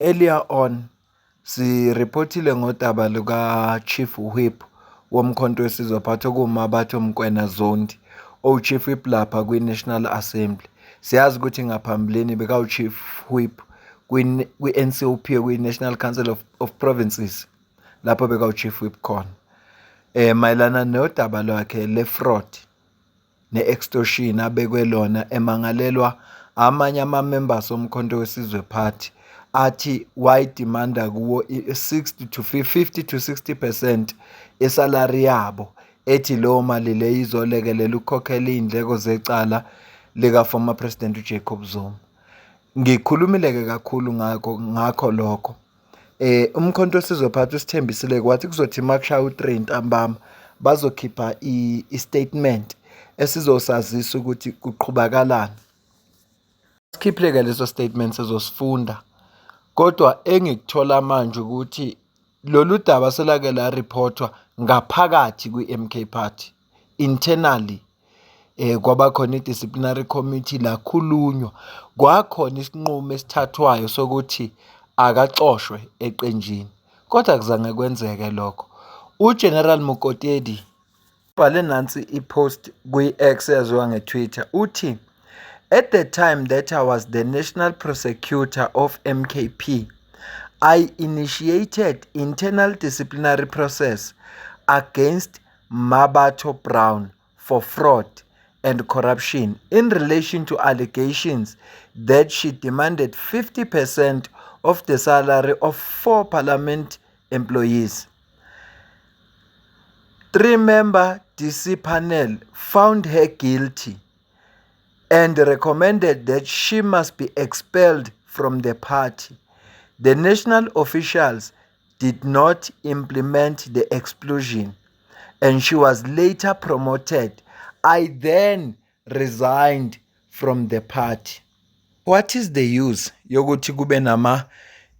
Earlier on siriphothile ngodaba luka-Chief Whip woMkhonto weSizwe Party okuwuMabatho Mokoena Zondi, owu-Chief Whip lapha kwi-National Assembly. Siyazi ukuthi ngaphambilini bekawu-Chief Whip kwi-N_C_O_P, okuyi-National Council of Provinces, lapho bekawu-Chief Whip khona. Mayelana nodaba lwakhe le-fraud ne-extortion abekwe lona emangalelwa amanye ama-members oMkhonto weSizwe Party athi wayidimanda kuwo i-60 to 50 to 60% esalari yabo, ethi leyo mali leyo izolekelela ukukhokhela iy'ndleko zecala lika-former president uJacob Zuma. Ngikhulumile-ke kakhulu ngakho lokho. UMkhonto weSizwe Party usithembisile wathi kuzothi uma kushaya u-3 ntambama bazokhipha i-statement esizosazisa ukuthi kuqhubakalani. Sikhiphile-ke leso statement, sizosifunda. Kodwa engikuthola manje ukuthi lolu daba selake lariphothwa ngaphakathi kwi-M_K Party internally. Kwaba khona i-disciplinary committee, lakhulunywa, kwakhona isinqumo esithathwayo sokuthi akaxoshwe eqenjini, kodwa akuzange kwenzeke lokho. UGeneral Mokotedi ubhale nansi i-post kwi-X eyaziwa nge-Twitter, uthi, "At the time that I was the national prosecutor of MKP, I initiated internal disciplinary process against Mabatho Brown for fraud and corruption in relation to allegations that she demanded 50% of the salary of 4 parliament employees. 3-member DC panel found her guilty and recommended that she must be expelled from the party. The national officials did not implement the expulsion and she was later promoted. I then resigned from the party." What is the use yokuthi kube nama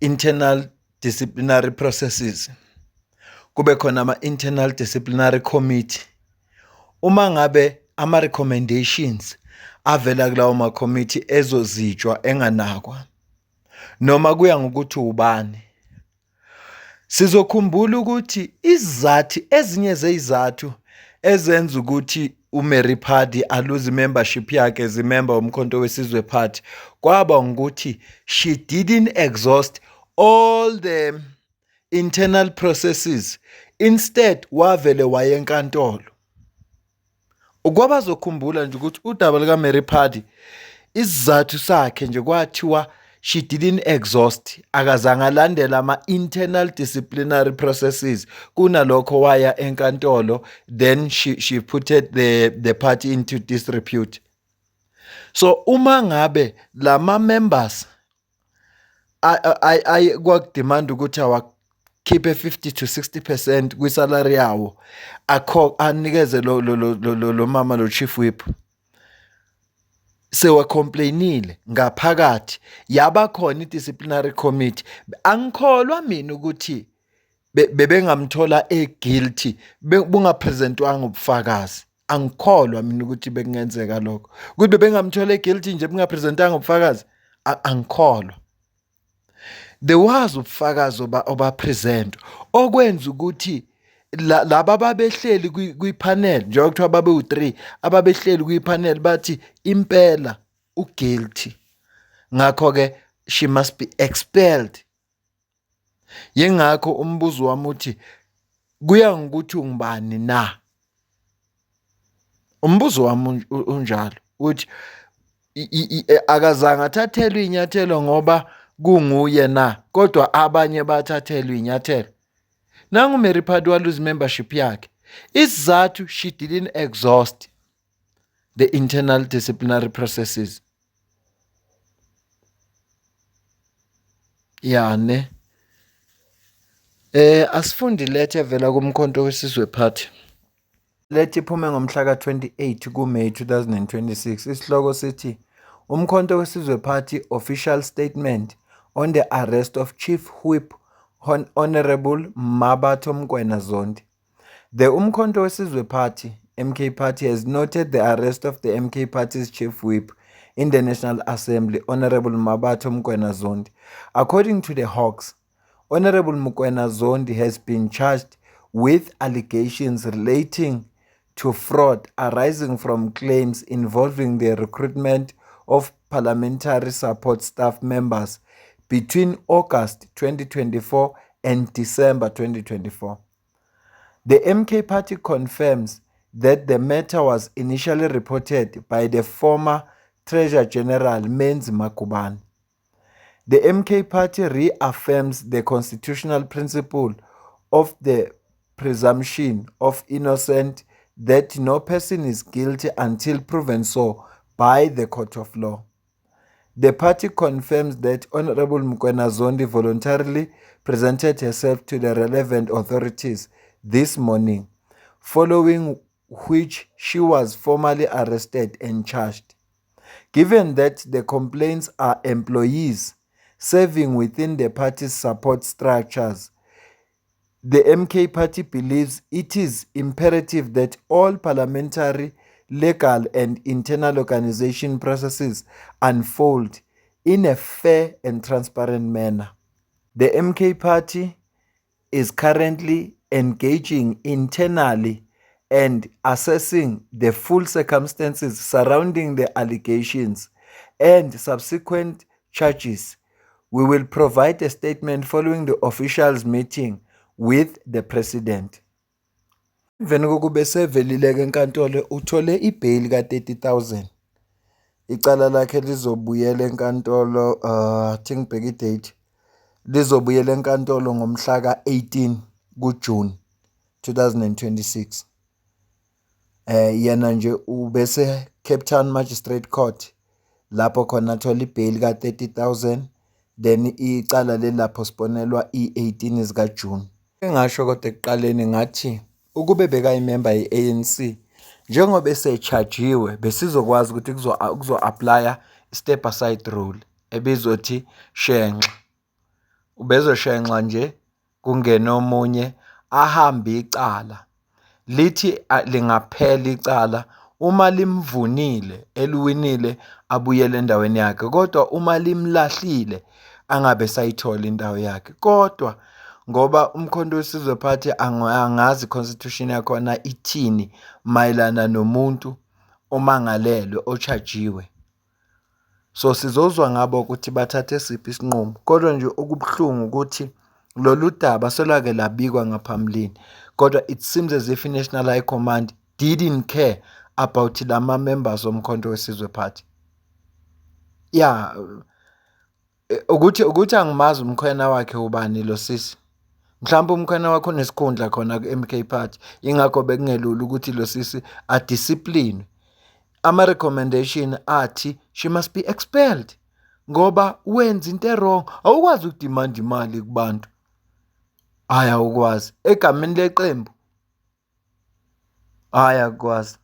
internal disciplinary processes, kube khona ama internal disciplinary committee, uma ngabe ama recommendations avela kulawo ma committee ezozitshwa enganakwa, noma kuya ngokuthi ubani? Sizokhumbula ukuthi izizathu, ezinye zeyizathu ezenza ukuthi uMary Phadi aluze membership yakhe as member woMkhonto weSizwe Party, kwaba ngukuthi she didn't exhaust all the internal processes, instead wavele waye enkantolo. Kwabazokhumbula nje ukuthi udaba lika Mary Phadi, isizathu sakhe nje kwathiwa she didn't exhaust, akazange alandela ama-internal disciplinary processes, kunalokho waya enkantolo, then she put the party into disrepute. So uma ngabe lama members ay kwakudemand ukuthi awakhiphe 50 to 60% kwisalary yawo, akho anikeze lo mama, lo chief whip, sewacomplainile ngaphakathi, yaba khona i-disciplinary committee, angikholwa mina ukuthi bebengamthola e-guilty bungapresentwanga ubufakazi. Angikholwa mina ukuthi bekungenzeka lokho, ukuthi bebengamthola e-guilty nje bungapresentanga ubufakazi. Angikholwa. There was ubufakazi obapresent okwenza ukuthi laba ababehleli kwi-panel, njengoba kuthiwa babe u-3 ababehleli kwi-panel, bathi impela uguilty, ngakho-ke she must be expelled. Yingakho umbuzo wami uthi, kuya ngokuthi ungubani na? Umbuzo wami unjalo, uthi akazange athathelwe iy'nyathelo ngoba kunguye na, kodwa abanye bathathelwe iy'nyathelo? Nangu Mary Phadi waluze membership yakhe, isizathu she didn't exhaust the internal disciplinary processes. Ya ne, asifundi letha evela kuMkhonto weSizwe Party. Lethi iphume ngomhla ka-28 kuMay 2026. Isihloko sithi Umkhonto weSizwe Party official statement on the arrest of Chief Whip Honorable Mabatho Mokoena Zondi. The Umkhonto weSizwe Party, MK Party, has noted the arrest of the MK Party's Chief Whip in the National Assembly, Honorable Mmabatho Mokoena Zondi. According to the Hawks, Honorable Mokoena Zondi has been charged with allegations relating to fraud arising from claims involving the recruitment of parliamentary support staff members between August 2024 and December 2024. The MK Party confirms that the matter was initially reported by the former Treasurer General Menzi Magubane. The MK Party reaffirms the constitutional principle of the presumption of innocence that no person is guilty until proven so by the court of law. The party confirms that Honorable Mokoena Zondi voluntarily presented herself to the relevant authorities this morning, following which she was formally arrested and charged. Given that the complaints are employees serving within the party's support structures, the MK Party believes it is imperative that all parliamentary, legal and internal organization processes unfold in a fair and transparent manner. The MK Party is currently engaging internally and assessing the full circumstances surrounding the allegations and subsequent charges. We will provide a statement following the officials meeting with the president. Emveni kokube sevelile-ke enkantolo uthole ibheyili ka-30,000. Icala lakhe lizobuyela enkantolo athi ngibheke i-date. Lizobuyela enkantolo ngomhla ka-18 kuJune 2026. Yena nje ubese Cape Town Magistrate Court lapho khona athola ibheyili ka-30,000 then icala leli la-postpone-elwa i-18 zikaJune. Engasho kodwa ekuqaleni ngathi ukube bekayimemba ye-ANC njengoba ese-charge-iwe besizokwazi ukuthi kuzo-apply-a step aside rule ebizothi shenxa. Ubezoshenxa nje kungene omunye ahambe icala. Lithi lingaphela icala uma limvunile eliwinile abuyele endaweni yakhe kodwa uma limlahlile angabe esayithola indawo yakhe. Kodwa ngoba uMkhonto weSizwe Party angazi i-constitution yakhona ithini mayelana nomuntu omangalelwe o-charge-iwe. So sizozwa ngabo ukuthi bathathe siphi isinqumo. Kodwa nje okubuhlungu ukuthi lolu daba selwake labikwa ngaphambilini kodwa it seems as if i-National High Command didn't care about lama members oMkhonto weSizwe Party. Yeah, ukuthi angimazi umkhwena wakhe ubani lo sisi. Mhlawumbe umkhwena wakhe unesikhundla khona ku-M_K Party, ingakho bekungelula ukuthi lo sisi a-discipline. Ama-recommendation athi she must be expelled ngoba wenza into e-wrong. Awukwazi uku-demand-a imali kubantu. Hhayi awukwazi, egameni leqembu. Hhayi akukwazi.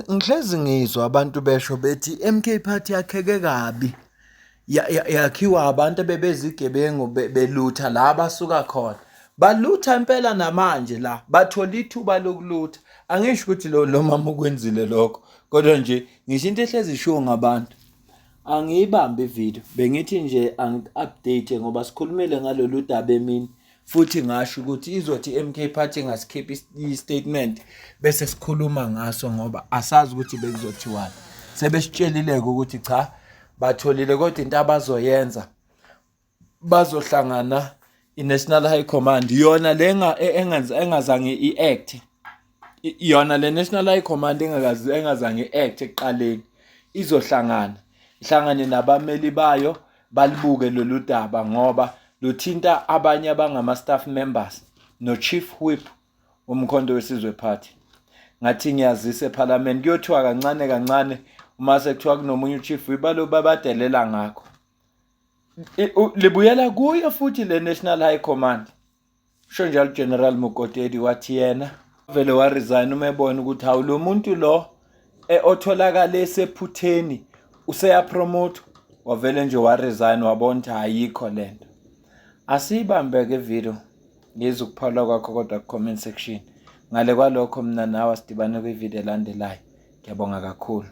Ngihlezi ngizwa abantu besho bethi i-M_K Party yakheke kabi. Yakhiwa abantu abebezigebengu belutha la abasuka khona. Balutha impela namanje la, bathola ithuba lokulutha. Angisho ukuthi lo mama ukwenzile lokho, kodwa nje ngisho into ehlezi ishiwo ngabantu. Angiyibambe ividiyo, bengithi nje angi-update ngoba sikhulumile ngalolu daba emini futhi ngasho ukuthi izothi i-M_K Party ingasikhipha i-statement bese sikhuluma ngaso ngoba asazi ukuthi bekuzothiwani. Sebesitshelile-ke ukuthi cha batholile kodwa into abazoyenza bazohlangana i-National High Command yona le engazange i-act yona le National High Command engazange i-act ekuqaleni izohlangana ihlangane nabameli bayo balibuke lolu daba ngoba luthinta abanye abangama-staff members no-Chief Whip woMkhonto weSizwe Party. Ngathi ngiyazisa ephalamende kuyothiwa kancane kancane uma sekuthiwa kunomunye u-Chief Whip baloku babadelela ngakho. Libuyela kuyo futhi le National High Command. Usho njalo uGeneral Mokotedi wathi yena vele wa-resign uma ebona ukuthi hawu lo muntu lo otholakale esephutheni useya-promote wavele nje wa-resign wabona ukuthi ayikho lento. Asiyibambe-ke video ngizwe ukuphawula kwakho kodwa ku-comment section. Ngale kwalokho mina nawe asidibane kwividiyo elandelayo. Ngiyabonga kakhulu.